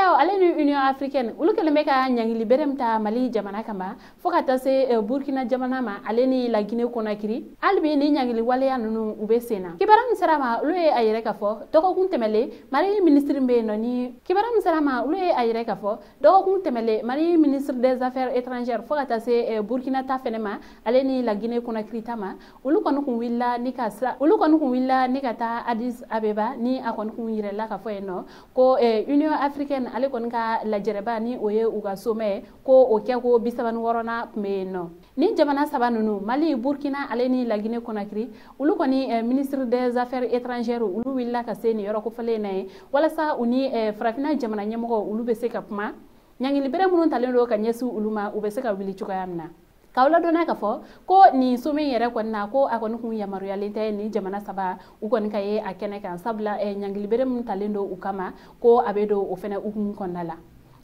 CEDEAO ale ni Union africaine olu kɛlen bɛ ka ɲangili bere min ta Mali jamana kama fo ka taa se Burkina jamana ma ale ni La Guinée Conakry, hali bi ni ɲangili waleya ninnu u bɛ sen na. Kibaruya min sera ma, olu ye a yɛrɛ k'a fɔ dɔgɔkun tɛmɛlen, Mali ministre bɛ yen nɔ ni kibaruya min sera ma, olu ye a yɛrɛ k'a fɔ dɔgɔkun tɛmɛlen, Mali ministre des Affaires étrangères fo ka taa se Burkina ta fɛnɛ ma ale ni La Guinée Conakry ta ma, olu kɔni kun wulila ni ka sira, olu kɔni kun wulila ni ka taa Addis Abeba, ni a kɔni kun yirala k'a fɔ yen nɔ ko Union africaine ale kɔni ka lajɛrɛba, ni o ye u ka sommet, ko o kɛ ko 36nan tun bɛ yen nɔ. Ni jamana saba ninnu, Mali, Burkina ale ni La Guinée Conakry, olu kɔni ministre des Affaires étrangères olu wulila ka se nin yɔrɔ kofɔlen in na ye walasa u ni farafinna jamana ɲɛmɔgɔ olu bɛ se ka kuma ɲangili bere minnu talen don ka ɲɛsin olu ma, u bɛ se ka wuli cogoya min na. K'aw ladɔnniya k'a fɔ ko nin sommet in yɛrɛ kɔni na, ko a kɔni kun yamaruyalen tɛ nin jamana saba u kɔni ka ye a kɛnɛ kan, sabula ɲangili bere min talen don u kama, ko a bɛ don o fɛnɛ hukumu kɔnɔna la.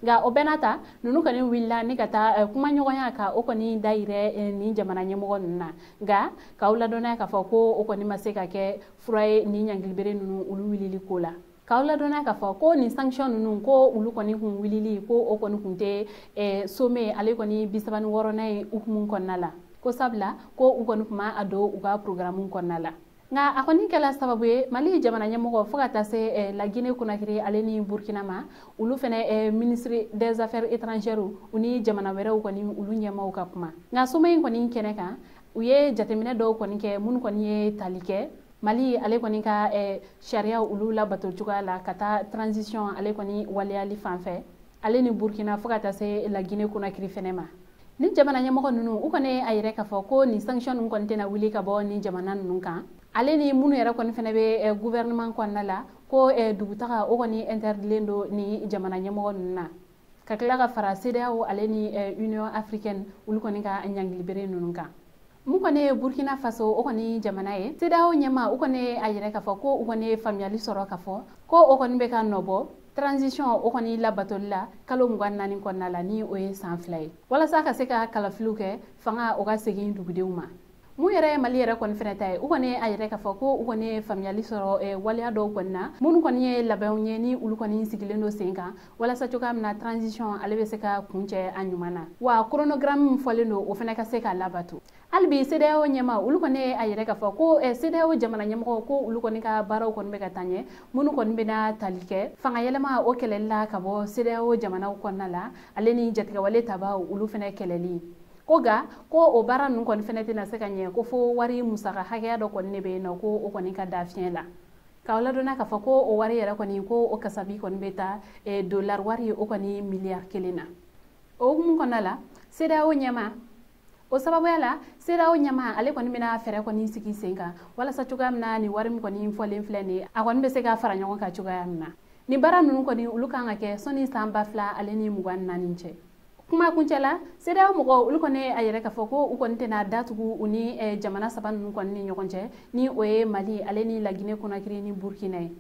Nka o bɛɛ n'a ta, ninnu kɔni wulila ni ka taa kumaɲɔgɔnya ka o kɔni dayɛrɛ nin jamana ɲɛmɔgɔ ninnu na. Nka k'aw ladɔnniya k'a fɔ ko o kɔni ma se ka kɛ fura ye nin ɲangili bere ninnu olu wulili ko la. K'aw ladɔnniya k'a fɔ ko nin sanction ninnu, ko olu kɔni kun wulili, ko o kɔni kun tɛ sommet ale kɔni 36nan ye hukumu kɔnɔna la, ko sabula ko u kɔni kun ma a don u ka programme kɔnɔna la. Nka a kɔni kɛla sababu ye Mali jamana ɲɛmɔgɔ fo ka taa se La Guinée Conakry ale ni Burkina ma, olu fɛnɛ ministre des Affaires étrangères u ni jamana wɛrɛw kɔni olu ɲɛmaaw ka kuma. Nka sommet in kɔni kɛnɛ kan, u ye jateminɛ dɔw kɔni kɛ minnu kɔni ye tali kɛ Mali ale kɔni ka sariya olu labato cogoya la ka taa transition ale kɔni waleyali fan fɛ, ale ni Burkina fo ka taa se La Guinée Conakry fɛnɛ ma. Ni jamana ɲɛmɔgɔ ninnu u kɔni a yɛrɛ k'a fɔ ko nin sanction ninnu kɔni tɛna wuli ka bɔ ni jamana ninnu kan, ale ni minnu yɛrɛ kɔni fɛnɛ bɛ gouvernement kɔnɔna la, ko dugutaga o kɔni interdilen don ni jamana ɲɛmɔgɔ ninnu na, ka tila ka fara CEDEAO ale ni Union africaine olu kɔni ka ɲangili bere ninnu kan. Mun kɔni ye Burkina Faso o kɔni jamana ye, CEDEAO ɲɛma u kɔni a yɛrɛ k'a fɔ ko u kɔni ye faamuyali sɔrɔ k'a fɔ ko o kɔni bɛ ka nɔbɔ transition o kɔni labatoli la kalo 24 kɔnɔna la, ni o ye san 2 ye, walasa ka se ka kalafiliw kɛ, fanga o ka segin dugudenw ma. Mun yɛrɛ ye Mali yɛrɛ kɔni fɛnɛ ta ye, u kɔni a yɛrɛ k'a fɔ ko u kɔni ye faamuyali sɔrɔ waleya dɔw kɔni na minnu kɔni ye labɛnw ye, ni olu kɔni sigilen don sen kan walasa cogoya min na transition ale bɛ se ka kuncɛ a ɲuman na, wa chronogramme min fɔlen don, o fɛnɛ ka se ka labato. Hali bi CEDEAO ɲɛma olu kɔni a yɛrɛ k'a fɔ ko CEDEAO jamana ɲɛmɔgɔ ko olu kɔni ka baaraw kɔni bɛ ka taa ɲɛ, minnu kɔni bɛna tali kɛ fanga yɛlɛma o kɛlɛli la ka bɔ CEDEAO jamanaw kɔnɔna la, ale ni jatigɛwale tabaw olu fɛnɛ kɛlɛli ko. Nka ko o baara ninnu kɔni fɛnɛ tɛna se ka ɲɛ ko fo wari musaka hakɛya dɔ kɔni de bɛ yen nɔ, ko o kɔni ka da fiɲɛ la. K'aw ladɔnniya k'a fɔ ko o wari yɛrɛ kɔni, ko o kasabi kɔni bɛ taa dollar wari o kɔni miliyari 1 na. O hukumu kɔnɔna la, CEDEAO ɲɛma o sababuya la, CEDEAO ɲɛma ale kɔni bɛna fɛɛrɛ kɔni sigi sen kan walasa cogoya min na nin wari min kɔni fɔlen filɛ nin ye, a kɔni bɛ se ka fara ɲɔgɔn kan cogoya min na. Nin baara ninnu kɔni olu kan ka kɛ sɔnni san 2024 cɛ. Kuma kuncɛ la, CEDEAO mɔgɔw olu kɔni a yɛrɛ k'a fɔ ko u kɔni tɛna datugu u ni jamana saba ninnu kɔni ni ɲɔgɔn cɛ, ni o ye Mali ale ni La Guinée Conakry ni Burkina ye.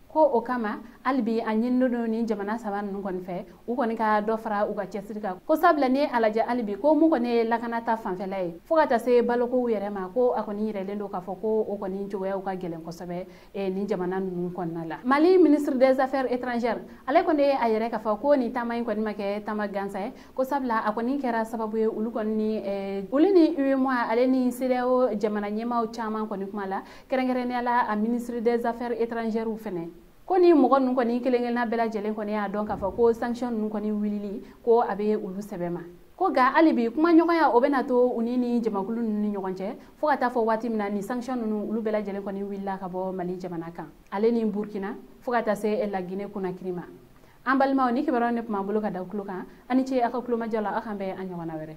Ko o kama, hali bi a ɲininen don ni jamana saba ninnu kɔni fɛ, u kɔni ka dɔ fara u ka cɛsiri kan, ko sabula ni a lajɛ hali bi, ko mun kɔni ye lakana ta fanfɛla ye fo ka taa se balokow yɛrɛ ma, ko a kɔni yɛrɛlen don k'a fɔ ko o kɔni cogoyaw ka gɛlɛn kosɛbɛ nin jamana ninnu kɔnɔna la. Mali ministre des Affaires étrangères ale kɔni ye a yɛrɛ k'a fɔ ko nin taama in kɔni ma kɛ taama gansan ye, ko sabula a kɔni kɛra sababu ye olu kɔni ni olu ni UEMOA ale ni CEDEAO jamana ɲɛmaaw caman kɔni kuma la, kɛrɛnkɛrɛnnenya la a ministre des Affaires étrangères fɛnɛ, ko ni mɔgɔ ninnu kɔni kelen kelenna bɛɛ lajɛlen kɔni y'a dɔn k'a fɔ ko sanction ninnu kɔni wulili, ko a bɛ olu sɛbɛ ma. Ko nka hali bi kumaɲɔgɔnya o bɛna to u ni ni jamakulu ninnu ni ɲɔgɔn cɛ fo ka taa fɔ waati min na ni sanction ninnu olu bɛɛ lajɛlen kɔni wulila ka bɔ Mali jamana kan ale ni Burkina fo ka taa se La Guinée Conakry ma. An balimaw, ni kibaruyaw ne tun b'an bolo ka da tulo kan. Ani ce aw ka kulomajɔ la. Aw k'an bɛn an ɲɔgɔnna wɛrɛ.